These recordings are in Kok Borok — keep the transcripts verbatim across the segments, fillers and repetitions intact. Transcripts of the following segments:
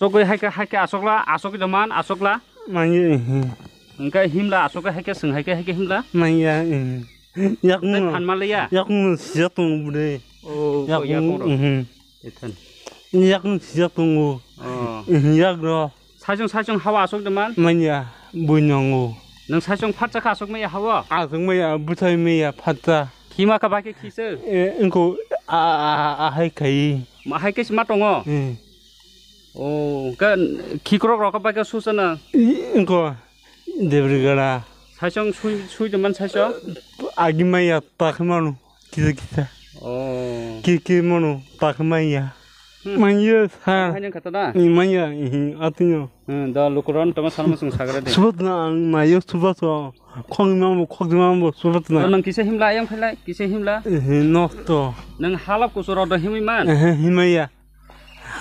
Asokgwi haikhe, haikhe asokla, asokgwi doman, asokla. Manya, eh. Hwnkhe himla asokgwi haikhe, chwng haikhe, haikhe himla. Manya, eh. Yakung Tei no, phan manliya. Yakung no sijak tongo bwdwi. Oh, oh, Yakung, yakung rok. Mhm. Ethan. Yakung sijak tongo. Oh. Mhm, yak rok. Saichung, saichung hawa asok doman. Manya, bui nongo. Nwng saichung phatsa kha asok maya hawa. Asok maya, bwthai maya, phatsa. Khima kha bai khe khise. Eh, wngkho a, a, a, a, hai khai. Ma hai khe ma tongo. Eh. Oh, ka khikrok rok bai khe susana. I, wngkho Debrigara. Saichung sui, sui doman saichung. Agi maya ta khe mano. Kisa kisa. Oh. Ki ki mono tak manya. Hmm. Manya sa. Hai nang kata da? Ni manya, ihi, atinyo. Hmm, da lukuron tama sana masung sagre de. Subat na ang mayo subat so. Khong mambo, khog mambo, subat na. Nang kisa himla ayang phailai, kisa himla. Ihi, nosto. Nang halap kusuro do himwi man. Ihi, himaya.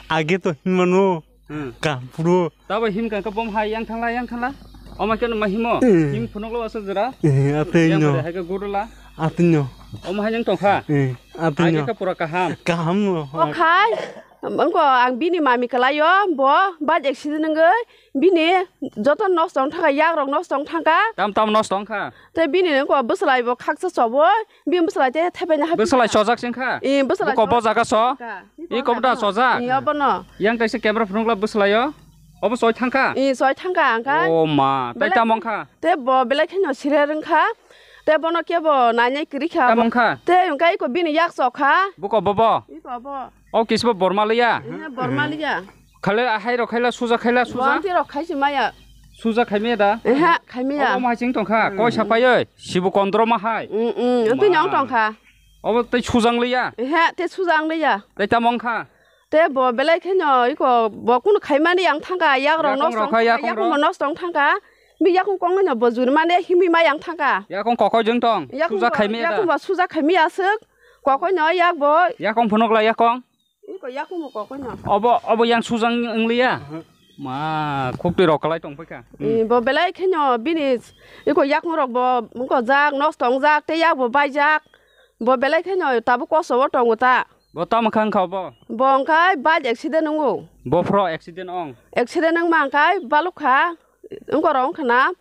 Age to himano. Hmm. Kampuro. Tabo him kang ka bom hai yang thangla, yang thangla. Oma khe ma himo. Hmm. Him phunuklo asuk jora. Eh, ape Yang no. Pada hai ka gurula. Ape no. Oma hai yang tongkha. Eh, ape Hai no. Ka pura kaham. Kaham no. O khai. Angko ang bini mami kalayo, bo bad accident ngai. Bini joto nosto wng thangka, yak rok nosto wng thangka. Tam tam nosto wngkha. Tei bini nungko bwswlai bo khaksa chobo, bini bwswlai tei thaipai na haphi Bwswlai kha. Chojak sing kha. Ee, bwswlai Buko bo chojak jaga so. Kha. Iko bwda chojak. Ee, obono. Yang taisa camera phunukla bwswlaio. Obo choi thangkha. Ee, choi thangkha angkha. O ma, tei Belai tamo wngkha? Tei bo belai kheno sire rwngkha. Tei bono kebo nainai kwrwi kha. Tamo wngkha? Tei wngkha iko bini yak chokha. Buko bobo? Iko bo. O kisbo borma liya? Ee, borma liya. Khale ahai rok khaila suja khaila suja. Wanti rok khaisi maya. Suja khaimaya da? Eha, khaimaya. Obo ma ching tongkha, koi sapai oi, sibu kondro ma hai. Mm, mm, twi nyong tongkha. Obo tei sujang liya? Eha, tei sujang liya. Tei tamo wngkha? Tei bo belai kheno iko bo kunu khaimani yang thangkha, yak rok nosto wng thangkha, yakung bo nosto wng thangkha. Bi yakung kong no bo jurmani himwi ma yang thangkha. Yakung kokoi jeng tong, suja khaimaya da? Yakung bo suja khaimaya aswk, kokoi no yak bo. Yakung phunukla yakung. Iko yakung bo kokoi no. Obo, obo yang sujang wngliya? Aha. Ma, khuk twi rok kalai tong paikha. Eh, bo belai kheno bini iko yakung rok bo wngkojak, nosto wngjak, tei yak bo baijak. Bo belai kheno tabuk koso o tongo ta. Bo tamo kha wngkha bo? Bo wngkha bike accident wngo. Bo phro accident ong? Accident wngma wngkha baluk kha, wngkha rok wngkha na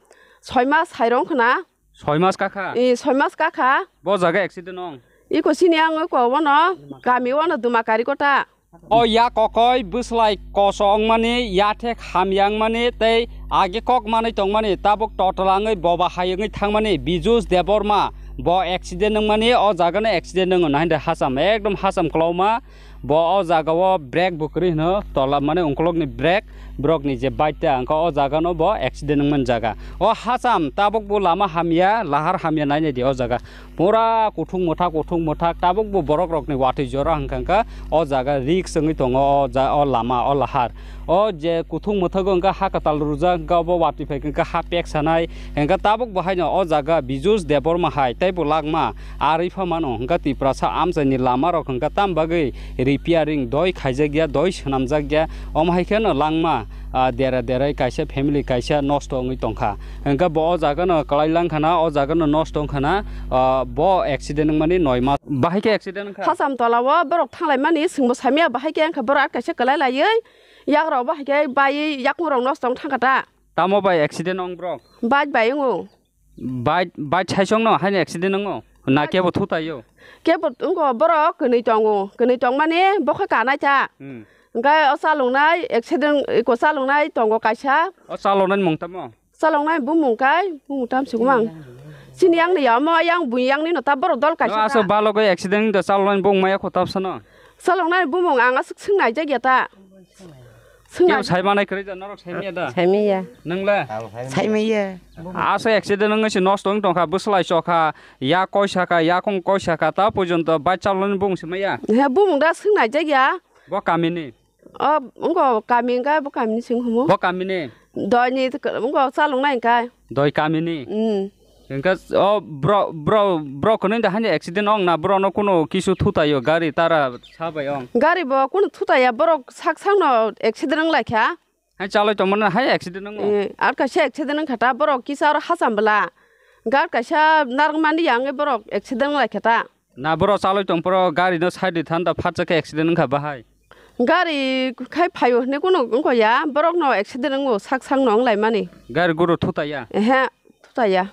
soi mas hai rok wngkha na. Soi mas kakha? Ee, soi mas kakha. Bo jaga accident ong? Iko sini ang iko wano kami wano duma kari kota. O ya kokoi bwslai koso wngmani, ya thek hamya wngmani tei age kok manwi tongmani, tabuk total wngwi boba hai wngwi thangmani Bijus Debbarma bo accident wngmani, o jaga no accident wngo nahinde hacham, ekdom hacham kwlauma. Bo o jaga o brake bo kwrwi hwno, tola mane ungkulukni brake, borokni je bike ta wngkha o jaga no bo accident wngmani jaga. O hacham tabuk bo lama hamya, lahar hamya nainai di o jaga. Pura kuthung mwthak, kuthung mwthak, tabuk bo borok rokni watwi jora hwnkha hwnkha o jaga risk wngwi tongo o ja-, o lama, o lahar. O je kuthung mwthago hwnkha ha kwtal rwjak, hwnkha obo watwi phai hwnkha ha pek sanai, hwnkha tabuk bo haino o jaga Bijus Debbarma hai teibo lakma. Arwi pha mano, hwnkha Tiprasa amchaini lama rok hwnkha tam bagwi repairing doi khaijak ya, doi swnamjak ya, omo hai kheno langma, ah, dera derai kaisa family kaisa nosto wngwi tongkha. Hwnkha bo o jaga no kwlai lang khana, o jaga no nosto wng khana, ah, bo accident wngmani noi mas. Bahai khe accident wngkha? Hacham tola o borok thanglai mani, chwngbo samya bahai khe wngkha borok at kaisa kwlai laiwi, yak rok bahai khe baiwi yakung rok nosto wng thangkha ta. Tamo bai accident wng borok? Bike bai wngo. Bike, bike saichung no haino accident wngo? Na kebo thutaio? Kebo wngkha borok kwnwi tongo, kwnwi tongmani bokhe kanai ta. Hmm. Hwnkhe o chaloknai accident, eko chaloknai tongo kaisa. O chaloknai mung tamo? Chaloknai bumung kai, bumung tam sukmang. Chini yang ni yamo, yang bui yang ni no ta borok dol kaisa. No, aswk ta. Balogwi accident wngda chaloknai bumung maya kho tabsano? Chaloknai bumung ang aswk swngnai jak ya ta. Swngnai. Kebo sai manai kwrwi da, norok sai manya da? Sai manya. Nwng le? Sai manya. Aswk accident wngwi se nosto wng tongkha, bwslai chokha, ya koisa kha, yakung koisa kha, ta porjonto bike chaloknai bumung se maya? He, bumung da swngnai jak ya. Bo kamini? O, wngkha kami wngkha, bo kamini sing humo. Bo kamini? Doi ni wngkha chaloknai wngkha. Doi kamini? Mm. Hwnkhe o bro, bro, bro kwnwi da hani accident ong na, bro no kuno kisu thutaio gari tara sabai ong? Gari bo kuno thutaya, borok sak sak no accident wng lai kha. Hai chalai tongmani hai accident wngo? Eh, ar kaisa accident wng kha ta, borok kisa aro hacham bwla. Gar kaisa narwkmani yang borok accident wng lai kha ta. Na borok chalai tong phoro gari no side di thanda phatsa khe accident wng kha bahai. Gari khai phaio hwnwi kunu wngkha ya, borokno accident wngo sak sakno wnglaimani. Gari guru thuta ya? Ehe, thuta ya.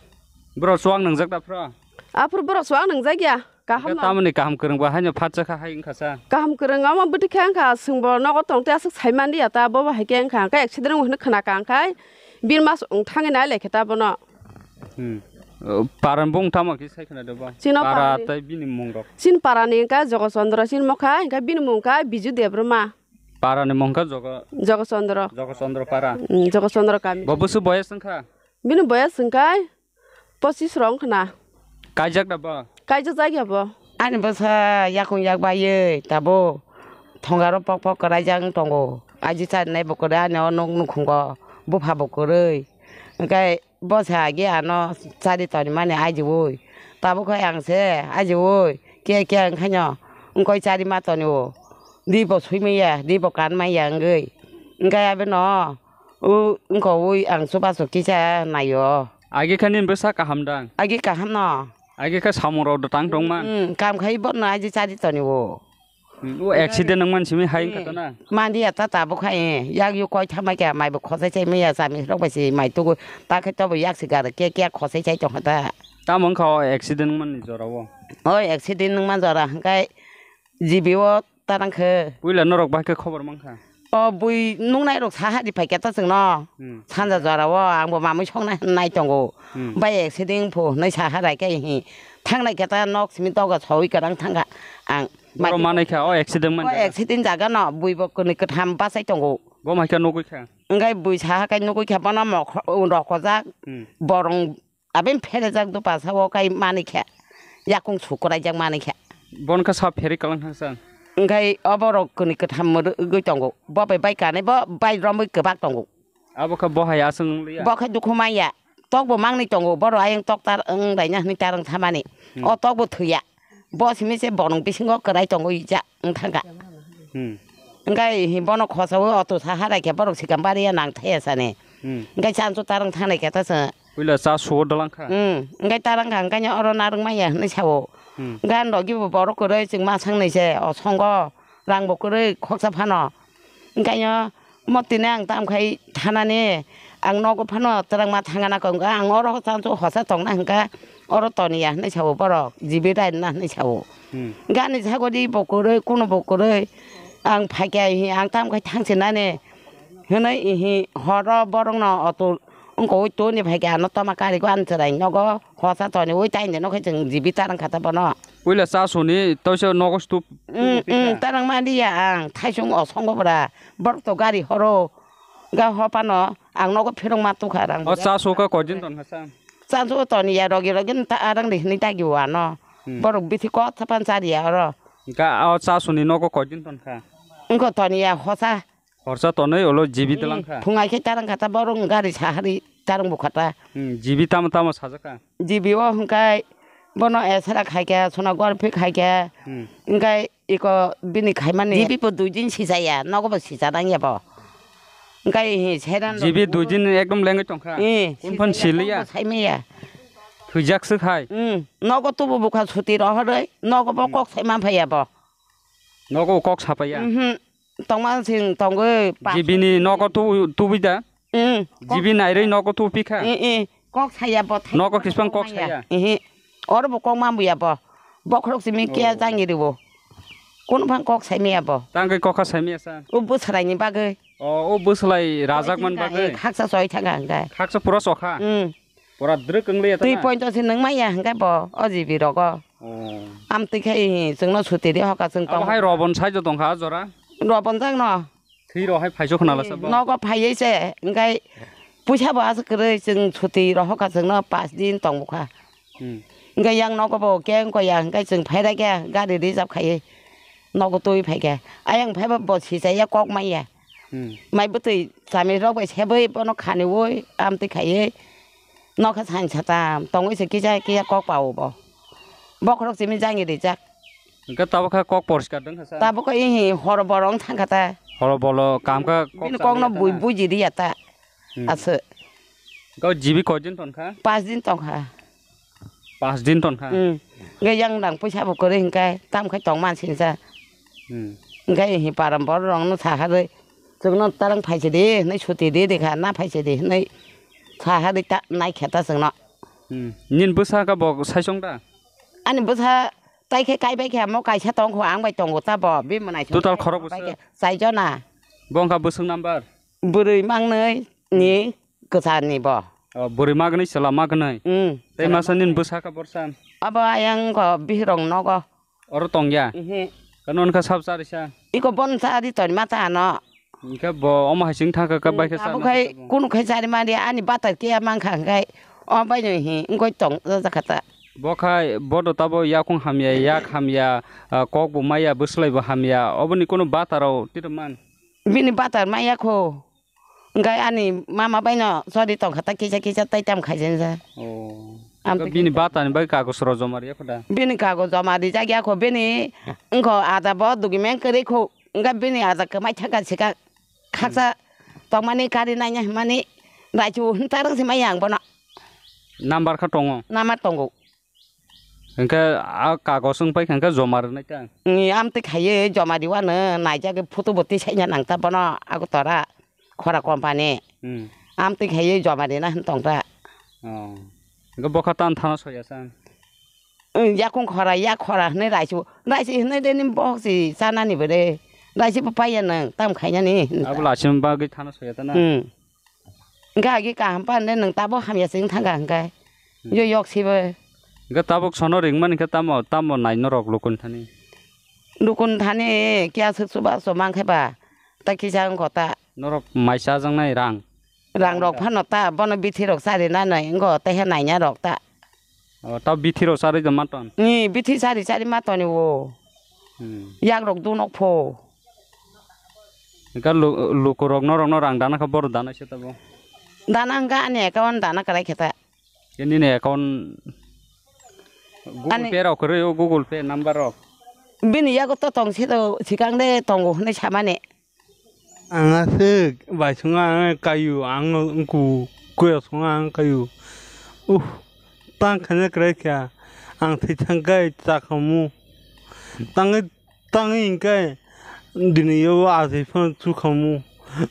Borok chuwak nwngjak da phro? Aphuru borok chuwak nwngjak ya. Kaham no. Tamoni kaham kwrwng bo haino phatsa kha hai wngkha sa. Kaham kwrwng omo bwtwi khe wngkha, chwng bo nogo tong tei aswk sai man liya ta, bo bo hai khe wngkha, hwnkhe accident wng hwnwi khna ka wngkhai bini mas wng thangwi nai lai khe ta bono. Hmm. O, paran bung tamo khe sai khna do ba? Chino para parani. Tai bini mung rok. Chin parani wngkha Jogo Chandra, chin mokha, hwnkhe bini mung wngkha Biju Debbarma. Parani mung wngkha Jogo. Jogo Chandra. Jogo Chandra para. Hmm, Jogo Chandra kami. Bo busu boyas wngkha? Bini boyas wngkha pochis rok wngkha na. Kaijak da bo? Kaijak jak ya bo. Ani bwsa yakung yak baiwi tabuk thongaro pok pok kwraijak wng tongo. Aji charinai bo kwrwi ani o nok nukhungo bupha bo kwrwi. Hwnkhe bo se agi ano chari tonimani ajiui. Tabuk khe ang se ajiui kiya kiya wngkhaino wngkoi chari ma tonio. Di bo sui manya, di bo kan manya wngwi. Hwnkhe abono O wngkha ui ang chubachu kisa naio. Agi khe nini bwsa kaham dang? Agi kaham no. Agi khe samung rok do tang tongma. Hmm, kam khai bo no aji chari toni o. Hmm, o accident wngmani simi hai wngkha to na? Mandi ya ta tabuk khai, yak yu koi thamai kha, mai bo khosai chai maya, chami rok bai si mai tugu, ta khai to bo yak si gar ke ke khosai chai tong kha ta. Tamo wngkha o accident wngmani jora o? Oi, accident wngma jora hwnkhe G B o tarang khe. Puila norok bahai khe khobor mankha? O bui nuknai rok saha di phaikhe ta chwngno. Hmm. Sanja jora o ang bo mamui soknai hwnwi nai tongo. Hmm. Bai accident phu hwnwi saha rai khe hi thangnai khe ta nok simi doga saui kwrang thangkha ang. Borok manai kha o accident O mani jaga. Accident jaga no bui bo kwnwi kwtham bachai tongo. Bo mai khe nugui kha? Wngkhe bui saha khe nugui kha bono mokho-, rokojak. Hmm. Borong Abini pherejak dopha sa o kai mani khe, yakung sukraijak mani khe. Bon kha sa pheri kalang thang sa. Wngkhai oborok kwnwi kwtham mwrwgwi tongo. Bo bai bai kanwi bo bai romwi kwbak tongo. Abo kha bo hai aswk wng liya. Bo khe dukhu manya. Tok bo mangni tongo. Borok ayang tok tar wng laina hwnwi tarwng thamani. Hmm. O tok bo thwiya. Bo simi se borong bisingo kwrai tongo ija wng thangkha. Hmm. Wngkha hi bono khosa o auto saha raikhe borok sikam bariya nang thaya sani. Hmm. Wngkha chansu tarwng thangnai khe ta chwng. Puila cha suo dalang kha. Hmm. Wngkha tarang kha wngkha oro narwk manya hwnwi sao. Hmm. Wngkha ang rok ibo borok kwrwi chwng ma sangnai se o songo rang bo kwrwi khoksa phano. Wngkha Mo tini ang tam khai thanani, ang nogo phano twrangma thangana kok, ang oro chansu hosa tongna hwnkha, oro toniya hwnwi sao borok, G B raina hwnwi sao. Hmm. Gani sagodi bo kwrwi, kuno bo kwrwi, ang phaikha hi, ang tam khai thangsinani hwnwi hi, horo borokno auto wngkha, ui toni phaikha, ano toma karigo, ani chwrai nogo hosa toniwi, taini nokhe chwng G B tarang kha ta bono. Puila cha suni, toisa nogo stup. Mm, mm, tarang mani ya ang, thaisung osongo bwra. Borok to gari horo, ga hopano ang nogo phirok ma tukha rang. O cha suka koi din ton hasa? Cha su ton ya rogi rogi ta arang di hini dagi wano. Hmm. Borok bithi ko thapan chari ya oro. Ga o cha suni nogo koi din ton kha? Wngkha ton ya hosa. Horsa tonwi ulo G B Hmm, dalang kha? Phungai khe tarang kha ta borok gari sahari tarang bukha ta. Hmm, G B tamo tamo sajak kha? G B o hwnkhe bono esera khai khe, sona gorphi khai khe, Hmm. Hwnkhe iko bini khaimani. G B po dui din sijaya, nogo bo sija nang ya bo. Hwnkhe hi seran G B dui din ekdom lengwi tongkha. Eh, Kun phan sijaya, siliya? Nogo saimaya. Thwijak swk hai. Hmm, nogo tubu bukha suti rohorwi, nogo bo Hmm. Kok saima phaiya bo. Nogo kok sapaiya? Mhm. Tongma sing tongwi pa- G B ni nogo tu-, tubui da? Mm. G B nairwi nogo tubi kha? Eh, eh. Kok saya bo thai. Nogo kispang kok saya? Ehe. Oro bo kok mambuya bo. Bokhorok simi kiya Oh. Jangi ribo. Kono phang kok saimaya bo. Tangwi kok kha saimaya sa? O bwswraini bagwi. Oh, o bwswlai rajak man bagwi? Eh, khaksa soi thangkha hwnkhe. Khaksa pura sokha? Mm. Pura drwk wng liya ta na? Twi point o se nung maya hwnkhe bo, o G B rogo. Oh. Amtwi khai hi, chwngno suti ri hoka chwng Abo tong. Hai Robon side o tongkha, jora? Robon jak no. Thwi rok hai phaiso khna lasa bo? Nogo phaiwi se, hwnkhe puisa bo aswk kwrwi, chwng suti rok hoka chwngno pas din tong bukha. Hmm. Hwnkhe yang nogo bo keng ko ya, hwnkhe chwng phai rai khe gari reserve khaiwi nogo twi phai khe. Ayang phai bo, bo sisa ya kok maya. Hmm. Mai bwtwi chami rok bai sebwi bono khaniwi amtwi khaiwi. Nokha sain satam tongwi se kisa kisa kok pao bo. Bokhorok simi jangi rijak. Hwnkhe tabuk kha kok poriskar dwng kha sa? Tabuk kha ihi horo borok wng thang kha ta. Horo bolo kam kha kok Bini kok no bui buji riya ta. Hmm. Aswk. Kau G B koi din ton kha? Pas din tong kha. Pas din ton kha? Hmm. Hwnkhe yang nang puisa bo kwrwi hwnkhe tam khai tong man sini sa. Hmm. Hwnkhe hi param borok rokno saharwi chwngno tarang phaisidi hwnwi suti di dekha na phaisidi hwnwi saharwi ta naikhe ta chwngno. Hmm. Nini bwsa khe bo saisong da? Ani bwsa tai khe kaibai khe amo kaisa tongkho ang bai tongo ta bo bini mwnai. Total khorok bwswk? Chai jona. Bo wngkha bwswk number? Bwrwi mangnwi ni kwchani bo. Oh, bwrwi magwnwi chwla magwnwi. Hmm. Tei masa nini bwsa khe borsa? Abo ayang ko bihirong nogo. Oro tongya? Ehe. Kano wngkha sab charisa? Iko bon chari tonima ta ano. Hwnkhe bo omo hai chwng thangkha khe bai khe. Hmm, abo chama khai khe bo. Kunu khai chari mani ani batar kiya mankha hwnkhe o bai no hi wngoi tong jakha ta. Bo khai bodo tabo yakung hamya, yak hamya, ah, kok bo maya, bwslai bo hamya. Oboni kunu batarao tito man? Bini batar maya kho. Hwnkhe ani mama bai no chori tongkha ta kisa kisa tai tam khaijani ja. Oh. Am bini bata ni bai kagoz rok joma riya kho da? Bini kagoz joma rijak ya kho, bini wngkho ada bo document kwrwi kho, wngkha bini ada kwmai thangka sika khaksa tongmani kari naina hwnmani raichu hwntarwng se maya ang bono. Number kha tongo? Number tongo. Hwnkhe a kagoz wng paikha hwnkhe joma rwnai ta? Ni amtwi khaiwi joma riwano naijagwi photo bo tisaina nang ta bono Agartala khora company. Hmm. Amtwi khaiwi joma rina hwn tong ta. Oh. Hwnkhe bokha tan thana soya sa? Yakung khora, yak khora hwnwi raisu. Raisi hwnwi de ni bohok si chanani bo de. Raisi bo paiya nang tam khainani. Abo lasim bagwi thana soya ta na? Hmm. Hwnkhe agi kaham pan de nwng tabo hamya se wng thangkha hwnkhe. Hmm. Yo yok sibo. Hwnkhe tabuk sono ringmani khe tamo, tamo nai norok lukun thani? Lukun thani kiya swk chuba so mankhe ba. Ta kisa wngkho ta. Norok mai chajaknai rang? Rang rok phano ta, bono bithi rok chari na nai wngkho, tei he naina rok ta. O, ta bithi rok chari da maton? Ni bithi chari chari matoni o. Hmm. Yak rok dunok pho. Hwnkhe lu-, lukurok norokno rang dana kha borok dana se tabo? Dana hwnkha ani account dana kwrai khe ta. Ke nini account Google Pay rok kwrwi o, Google Pay number rok? Bini yago to tong se to sikang de tongo hwnwi samani. Ang aswk baisongo ang kayu ang ku kuya songo ang kayu. Uh, tang khana kwrai kha ang thwi thang kai chakhamu. Tangwi Tangwi hwnkhe duniya o achai phano chukhamu.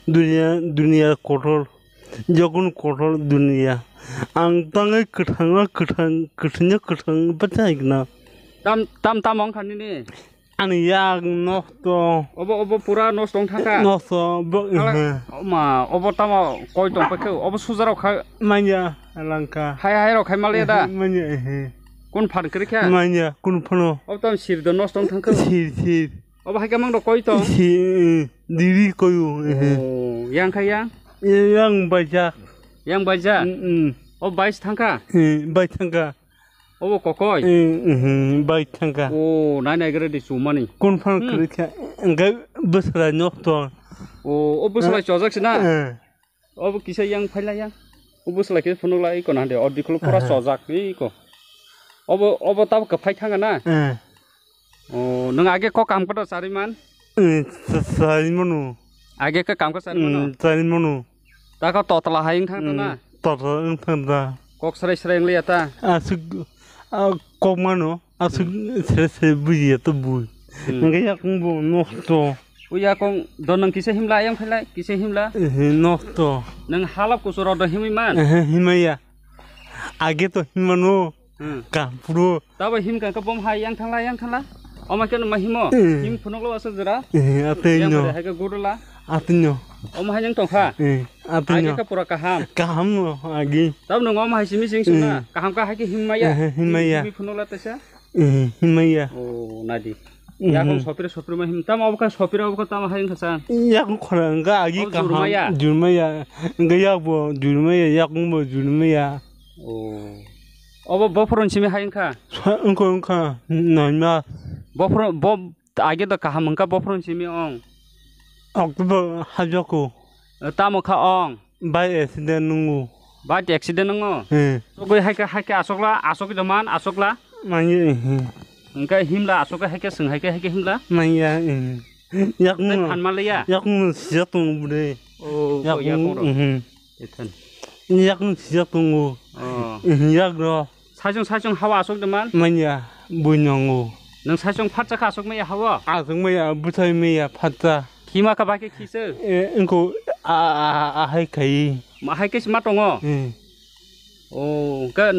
Duniya, duniya kotor. Jokhon kotor duniya. Ang tangwi kwthangno kwthang, kwthwino kwthang bachai gwnang. Tam, tam, tamo wngkha nini? Ani yak nosto. Obo, obo pura nosto wng thangkha? Nosto, bo, Ala, ehe. Oma, obo tamo koi tong paikhe? Obo sujarok kha? Manya, langkha. Hai, hai rok khai maliya da? Ehe, manya, ehe. Kun phan kwrwi kha? Manya, kun phano. Obo tamo sir do nosto wng thangkha? Sir, sir. Obo hai khe mang rok koi tong? Si, eh, diri koyu, eh. Oh, yang kha yang? Eh, yang baijak. Yang baijak? Mm, mm. O bais thangkha? Eh, bai thangkha. Obo kokoi? Eh, eh, bai thangkha. Oh, nai nai gre di sumani. Kun phang Hmm. Kwrwi kha, engkai bwswlai nok tong. Oh, o bwswlai Eh, chojak sina? Eh. Obo kisa yang phaila yang. O bwswlai khe phunuk lai iko na de, o dikhulo pura Aha. Chojak iko. Obo, obo tabuk kwphai thanga na? Eh. O, nwng age kok kaham kotor chari man? Eh, cha-, chari mano. Age khe kaham khe chari mano? Mm, chari mano. Ta kha totla hai wng thang ta na? Mm, totla wng thang ta. Kok srai srai wng liya ta? Aswk, ah, kok mano. Aswk sere sere bujiya to bui. Hmm. Hwnkhe yakung bo nosto. O yakung do nwng kisa himla ayang phailai, kisa himla. Ehe, nosto. Nwng halap kuchur do himwi man? Ehe, himaya. Age to himano. Hmm. Kampuro. Tabo him kang ka bom hai yang thangla, yang thangla. Oma khe ma himo? Eh. Him phunuklo aswk jora. Eh, atwi yang no. Hai ka gurula. Atwi no. Oma hai yang tongkha. Eh, atwi no. Age ka pura kaham. Kaham no agi. Tab nwng oma hai simi sing suna. Eh. Kaham ka hai khe him maya. Eh, him maya. Him phunukla tesa. Eh, himaya. Oh, nadi. Mhm. Yakung sopira sopira ma him. Tamo obo kha sopira obo kha tamo hai wngkha sa. Yakung khora wngkha agi kaham. Jurmaya. Jurmaya. Wngkha yakbo jurmaya, yakung bo jurmaya. Oh. Obo bophron simi hai wngkha? Sa-, wngkha, wngkha. Naima. Bophron, bo, age do kaham wngkha bophron simi ong. October hajoko. Tamo kha ong? Bike accident nungo. Bike accident nungo? Hmm. Sogwi hai khe, hai khe asokla, asok jaman, asokla? Manya, ehe. Hingke himla asok hai khe, swng hai khe, hai khe himla? Manya, ehe. Yakung. Tei phan maliya? Yakung sijak tongo bwdai. Oh, yakung, yakung rok. Mhm. Ethan. Yakung sijak tongo. Oh. Mhm, yak rok. Saichung, saichung hawa asok jaman? Manya, bui nongo. Nwng saichung phatsa kha aswk maya hao? Aswk maya, bwthai maya phatsa. Khima kha bai khe khise? E, wngkho a, a, a, ahai khai. Ma hai khe ma tongo? E. O, ka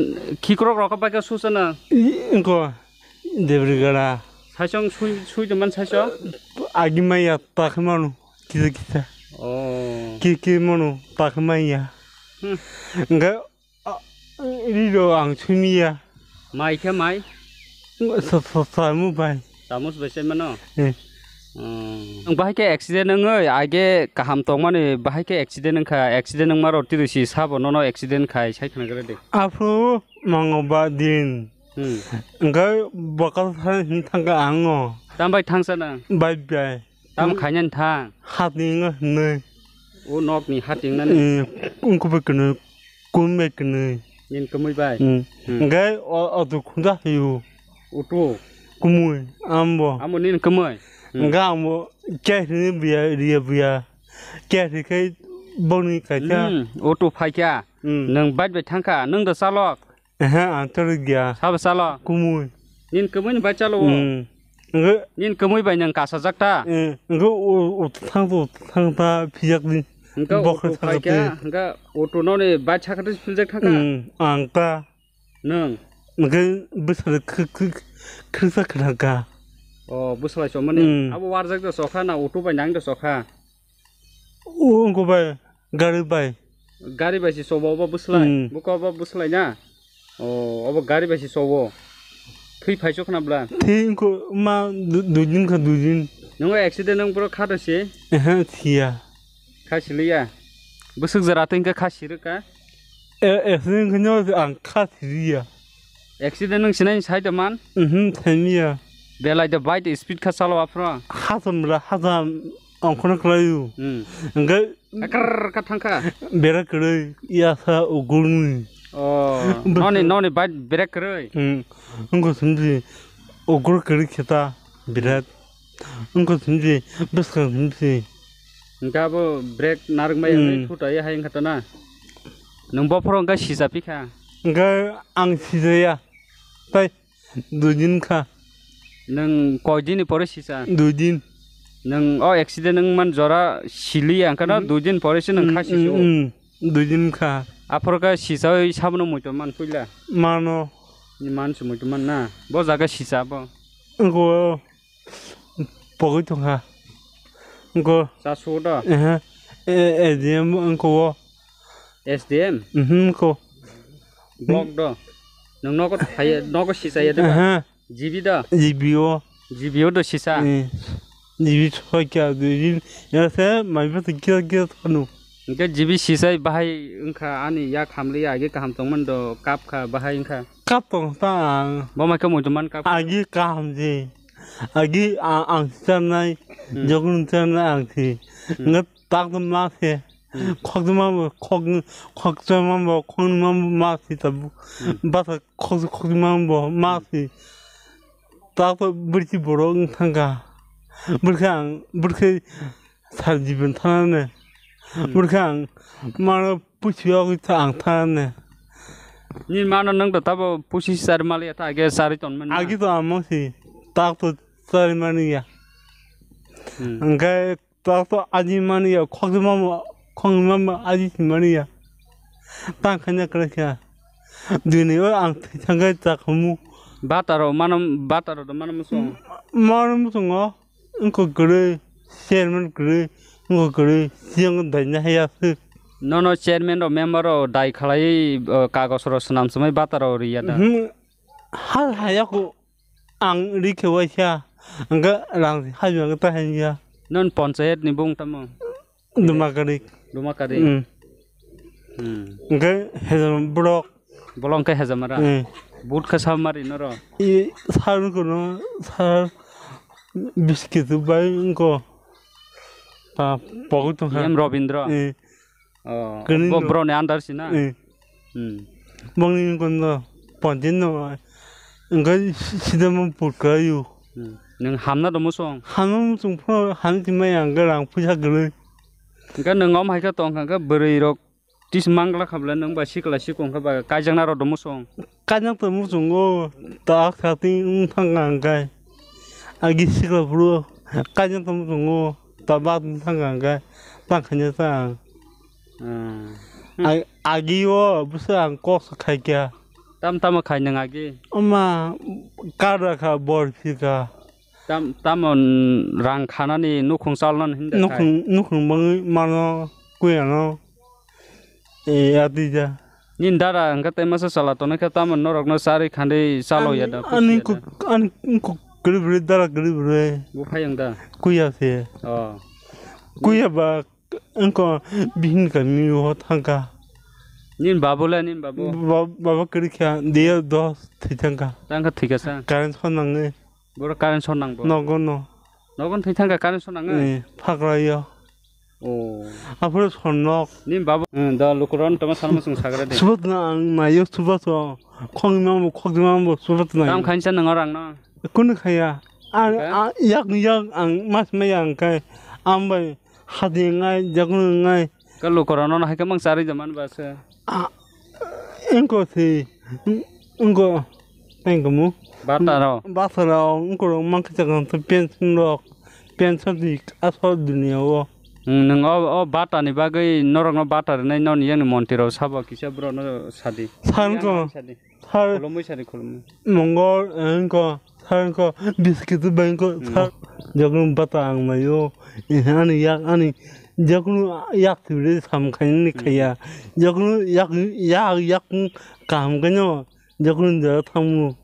khikrok rok bai khe susa na? I, wngkho Debrigara. Saichung sui, sui tongman saichung? Agi maya ta khe mano, kisa kisa. O. Ki, ki mano, ta khe maya. Hmm. Wngkha Ah, riro ang suniya. Mai khe mai? Sa-, sa-, samu bai. Samus bai se mano? Eh. Hmm. Ang bahai khe accident wngwi, age kaham tongmani bahai khe accident wngkha, accident wngma rok twi si sabo nono accident khai sai khna gre de. Aphuru mango ba din. Hmm. Engkai bokal thang hin thangka ango. Tam bai thangsa na? Bai bai. Tam khainani thang? Hating nai. O nokni hating nani? Eh, ungkubai kwnwi, kumbai kwnwi. Nin kumui bai? Hmm. Hmm. Hingke o, o tu khunda hayu. Utu? Kumui, ambo. Ambo nin kumui? Hmm. Hingke ambo kehri ni buya, riya buya. Kehri kai boni kaisa. Hmm, utu phaikya? Hmm. Nwng bike bai thangkha, nwng da salok? Ehe, ang chalo gya. Sabo chalo? Kumui. Nin kumui ni bai chalo o? Hmm. Nge. Nin kumui bai nang kasajak ta? Eh, nge o, o thang to, thang ta, pijak ni. Nge bok o to thang phai kya, te. Nge o to no ni bai chakha te philjak thang ka? Hmm, ang ta. Nang. Nge bwswk khik, khik, khik sa khna ka. O, bwslai somani. Hmm. Abo warjak da sokha na o to bai nang da sokha? O, wngkha bai, gari bai. Gari bai si sobo obo bwslai? Hmm. Buko obo bwslai na? O, obo gari bai si sobo. Thwi phai chok na bla? Thwi wngkha ma du-, dui din kha, dui din. Nungo accident wng boro kha to si? Ehe, thiya. Kha siliya? Bwswk jora twi wngkha kha sirwk ka? E, accident wngkha no ang kha siriya. Accident wng sinai sai to man? Mhm, saimiya. Belai da bike speed kha chalo aphro? Hasan bra, hasan ongkhorna kwlaio. Hmm. Hingke Akar ka thangkha. Bera kwrwi, yasa ugurni. Oh, noni, noni bike brake kwrwi. Hmm. Wngkha sumsi ugur kwrwi kheta birat. Wngkha sumsi bwskang sumsi. Hingke abo brake narwk maya Hmm. Thuta ye hai wngkha tana. Nwng bophoro hingke sija pikha. Hingke ang sijaya. Tai Dui din kha. Nwng koi din ni pore sisa? Dui din. Nwng o accident wng man jora siliya, hwnkhe no Hmm. Dui din pore se nwng Hmm, kha hmm, sisi o. Hmm. Dui din kha. Aphor khe sisa oi sabono muitu man puila? Mano. Ni man se muitu man na? Bo jaga sisa bo. Wngkha o pogwi tongkha. Wngkha. Chasu do? Ehe. E, S D M wngkha o. S D M? Mhm, wngkha o. Block do. Nwng nogo thaya, nogo sisaya de ba? Aha. G B do? G B o. G B o do sisa? Eh, G B soi kya dui din. Ya se mai ba kya kya thanu. Hingke G B sisai bahai wngkha ani yak hamliya age kaham tongmani do kap kha bahai wngkha. Kap tong ta ang. Bo mai khe muitu man kap. Agi kaham je. Agi a-, ang chanai. Hmm. Jogun chanai ang si. Hmm. Ngat tak ma se. Hmm. Khokma bo, khok, khokma bo, khokma bo ma si tabu. Hmm. Basa khok, khokma bo ma si. Tak to birsi borok wng thangkha. Birkha ang, birkha sar jiben thanane. Hmm. Birkha ang mano pusi yogwi ta ang thanane. Ni mano nang to tabo pusi sar mali ta age sari ton man. Agi to amo si. Tak to sari mani ya. Hmm. Angkai Tak to aji mani ya, khokjagma bo, khokjagma bo aji si mani ya. Tang khaina kwrwi kha. Dini o ang thwi thangkhe chakhamu. Bataro mano, bataro do mano muchung. Mano muchungo wngkha kwrwi, chairman kwrwi, wngkha kwrwi, siyang daina haya se. Nono chairman rok, member rok dai khalai, o, kagos rok swnam swmai bataro riya da. Mhm. Hal haya ko. Ang ri khe waisa, hwnkhe rang si hajmani ta haiya. Non panchayat ni bung tamo? Dumakarik. Dumakarik. Hmm. Hmm. Hwnkhe hejam borok. Bolong khe hejamara. Hmm. But khe samari noro. I sar kono sar biskit bai wngko. Pa pogwi tongkha. M Robindra. Hmm. Oh, kwrwngno. Bo broni under si na? Eh. Hmm. Bongni wngkha no pontin no. Wngkha sidama purkayu. Hmm. Nwng hamna do muchung? Hamna muchung phano hamti maya wngkha rang puisa kwrwi. Wngkha nwng om hai khe tongkha khe bwrwi rok tis mangla khabla nwng ba sikla sikong khe ba kaijakna rok do muchung? Kaijak to muchungo ta khating wng thangkha wngkha. Agi sikla phuru kaijak tongmo tongo, ta bak thang ang khe tang khaina ta ang. Hmm. Ag-, agi o bwsa ang kok sa khai kya. Tam tamo khai nang agi? Oma kar rakha bor phika. Tam, tamo rang khanani nukhung chalnani hinda khai? Nukhung, nukhung bangwi mano kuyano. E, atija. Nini dara hwnkhe tei masa chala tonwi khe tamo norokno charwi khandwi chalo ya da, ani kusi ya da? Ani kuk-, ani kuk kwrwi bwrwi, dara kwrwi bwrwi. Bo phai ang da? Kuya se. Oh. Kuya ba, wngkha bihini kami o thangkha. Nini babu le, nini babu? Ba-, baba kwrwi kha, dia dos thwi thangkha. Tangkha thwi kha sa? Current short nangwi. Boro current short nangbo? Nogo no. Nogo no thwi thangkha current short nangwi? Eh, phagra yo. Oh. Aphuru sonnok. Nini babu, hmm, da lukuron tongma sanma sung sagra de. Subat na ang nayo subat o. Khong imam bo, khok imam bo subat na. Tam khainsa nang orang no. Kunu khaya. Ang, okay. A, yak, yak ang mas maya ang kai. Ang bai hadi ngai, jagnu ngai. Ka lukuron no hai ka mang sari jaman ba se. A, engko si, engko, engko mu? Bata rok. Bata rok, engko rok mang khe chakang pension rok, pension di asol dunia o. Hmm, nwng o, o bata ni bagwi norok no bata rwnai noni yang ni monti rok sabo kisa borok no sadi. San ko, sadi. Sar. Khulumui sadi khulumui. Mongol, engko, sar engko, biskit bengko, hmm, sar. Jagnu bata ang mayo, eh, ani yak, ani Jagnu yak tibire sam khaini khaya. Jagnu yak, yak, yak kaham khaino. Jagnu jora thango.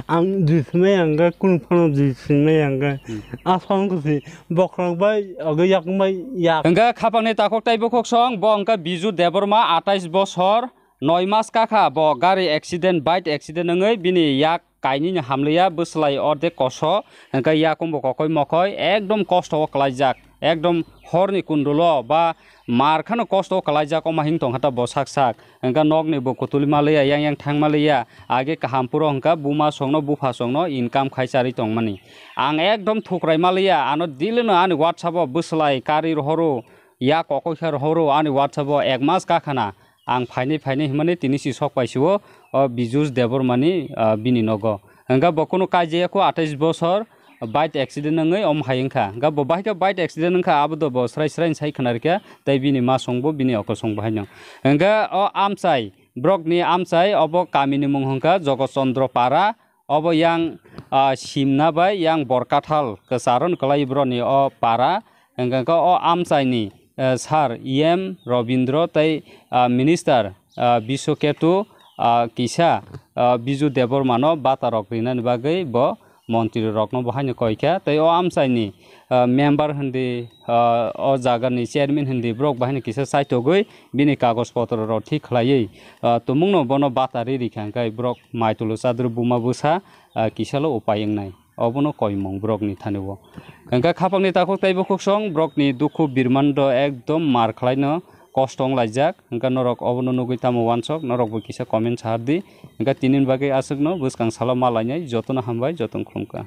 Ang jui simai ang ga, kunu phano jui simai ang ga. Hmm. Asong kasi bokhorok bai, ogo yak bai yak. Hingga khapangni takhuk tei bukhuk song, bo hingka Biju Debbarma, atais bosor, noi mas kakha, bo gari accident, bike accident wngwi bini yak kainwino hamliya, bwslai ordek koso, hingke yakung bo kokoi mokoi, ekdom kosto o kwlaijak, ekdom horni kundulo ba mar kheno kosto o kwlaijak, omo hing tongkha ta bo sak sak, hingke nokni bo kutuli maliya, yang yang thang maliya, age kaham puro hingke buma songno, bupha songno income khai charwi tongmani. Ang ekdom thukrai maliya, ano daily no ani WhatsApp o bwslai kari rohoro, yak kokoi khe rohoro ani WhatsApp o ek mas kakhana. Ang phainai phainai hwnmani tini si sok paisio, o Bijus Debbarmani, ah, bini nogo. Hingkha bo kunu kaijaya kho atais bosor, bike accident wngwi omo hai wngkha. Hingkha bo bahai khe bike accident wngkha, abo do bo srai srai sai khna rikha, tei bini masongbo bini okosongbo haino. Hingkha o amchai, borokni amchai obo kamini mung hwnkha Jogot Chandra Para, obo yang, ah, simna bai yang Borkathal kwcharo kwlai borokni o para. Hingkha khe o amchaini, eh, sir E M Robindra tei, ah, minister, ah, Biswaketu, ah, kisa, ah, Biju Debbarmano bata rok rinani bagwi bo montri rokno bo haino koikha. Tei o amchaini, ah, member hindi, ah, o jagani chairman hindi borok bo haino kisa chaitogwi bini kagoj potro rok thik khlaiwi, ah, tumungno bono bata ri rikha hingkhe borok maitulu chadru buma bwsa, ah, kisalo upai wngnai. Obono koimung borokni thani o. Hingkha khapangni takhuk tei bukhuk song borokni dukhu birmando ekdom mar khlaino kosto wnglaijak. Hingkha norok obono nugwi tamo wansok, norokbo kisa comment sahardi. Hingkha tinini bagwi aswkno bwskang salo ma lainai, jotono hambai, jotono khulumkha.